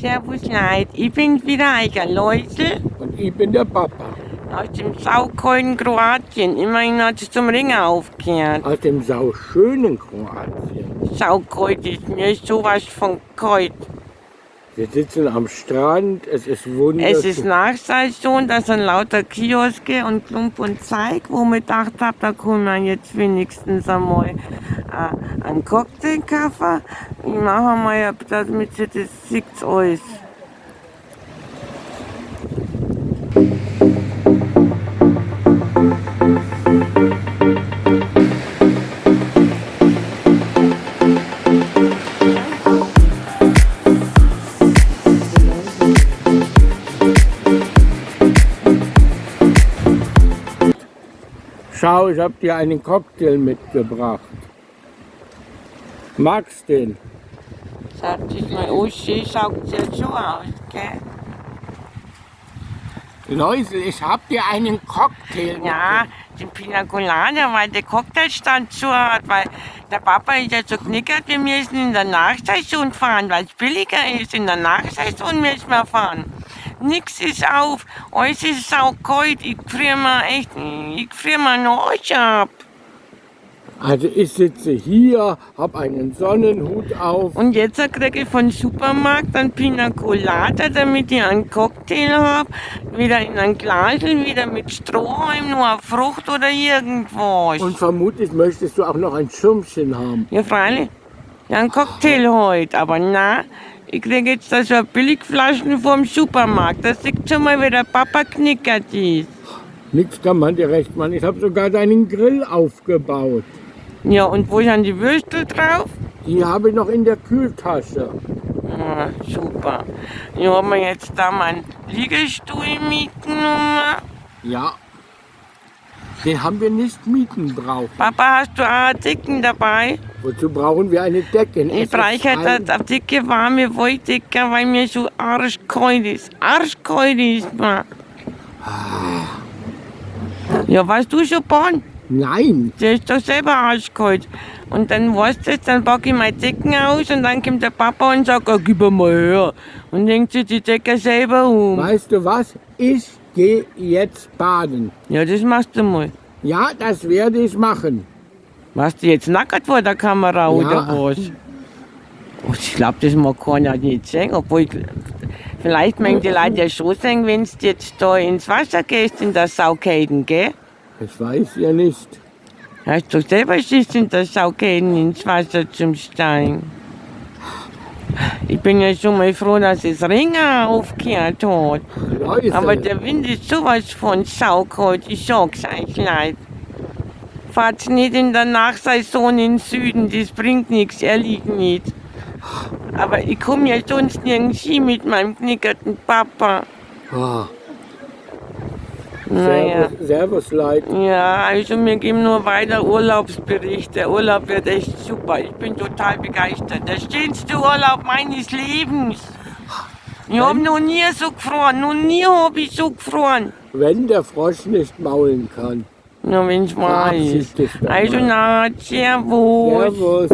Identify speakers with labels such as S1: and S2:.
S1: Servus Leid, ich bin wieder Eicher Läusel.
S2: Und ich bin der Papa.
S1: Aus dem saukalten Kroatien. Immerhin hat es zum Ringen aufgehört.
S2: Aus dem sauschönen Kroatien.
S1: Saukalt ist mir ist sowas von kalt.
S2: Wir sitzen am Strand, es ist wunderschön.
S1: Es ist Nachsaison, da sind lauter Kioske und Klump und Zeig, wo ich gedacht hab, da kann man jetzt wenigstens einmal einen Cocktail kaufen. Ich mache mal, damit sie das sieht alles.
S2: Schau, ich hab dir einen Cocktail mitgebracht. Magst den?
S1: Schaut sich mal an, schön schaut ja schon aus, gell?
S2: Läusel, ich hab dir einen Cocktail
S1: Ja, den Pina Colada, weil der Cocktailstand zu hat, weil der Papa ist ja so knickert, wir müssen in der Nachsaison fahren, weil es billiger ist. In der Nachsaison müssen wir fahren. Nix ist auf, alles ist saukalt, ich friere mir echt, ich friere mir noch Arsch ab.
S2: Also ich sitze hier, hab einen Sonnenhut auf.
S1: Und jetzt kriege ich vom Supermarkt einen Pina Colada, damit ich einen Cocktail hab, wieder in ein Glasl, wieder mit Strohhalm, nur eine Frucht oder irgendwas.
S2: Und vermutlich möchtest du auch noch ein Schirmchen haben.
S1: Ja, freilich. Ja, einen Cocktail halt, aber na, ich kriege jetzt da so Billigflaschen vom Supermarkt. Das sieht schon mal, wie der Papa knickert ist.
S2: Nix kann man dir recht machen. Ich hab sogar deinen Grill aufgebaut.
S1: Ja, und wo sind die Würstel drauf?
S2: Die habe ich noch in der Kühltasche.
S1: Ja, super. Ich hab mir jetzt da meinen Liegestuhl mitgenommen.
S2: Ja. Den haben wir nicht mieten brauchen.
S1: Papa, hast du auch eine Decken dabei?
S2: Wozu brauchen wir eine Decke?
S1: Ich brauche halt eine dicke, warme Wolldecke, weil mir so arschkalt ist. Arschkalt ist mir. Ja, warst du schon baden?
S2: Nein.
S1: Der ist doch selber arschkalt. Und dann weißt du, dann packe ich meine Decken aus und dann kommt der Papa und sagt, oh, gib mal her. Und hängt sich die Decke selber um.
S2: Weißt du was? Ich geh jetzt baden.
S1: Ja, das machst du mal.
S2: Ja, das werde ich machen.
S1: Warst du jetzt nackert vor der Kamera
S2: Ja.
S1: oder was? Oh, ich glaub, das mag keiner nicht sehen, obwohl ich, vielleicht mögen die Leute ja schon sehen, wenn du jetzt da ins Wasser gehst, in der Saukäden, gell?
S2: Ich weiß ja nicht.
S1: Hast du selber Schiss in der Saukäden ins Wasser zum Steigen? Ich bin ja schon mal froh, dass es Ringen aufgehört hat.
S2: Leute.
S1: Aber der Wind ist sowas von saukalt, ich sag's euch leid. Fahrt nicht in der Nachsaison in den Süden, das bringt nix, ehrlich nicht. Aber ich komm ja sonst nirgends hin mit meinem knickerten Papa.
S2: Ah.
S1: Naja.
S2: Servus, Servus, Leute.
S1: Ja, also mir geben nur weiter Urlaubsberichte. Der Urlaub wird echt super. Ich bin total begeistert. Der schönste Urlaub meines Lebens. Ich hab noch nie so gefroren. Noch nie hab ich so gefroren.
S2: Wenn der Frosch nicht maulen kann.
S1: Na, wenn's wahr ist.
S2: Verabschied dich doch
S1: Also,
S2: mal.
S1: na, servus.
S2: Servus.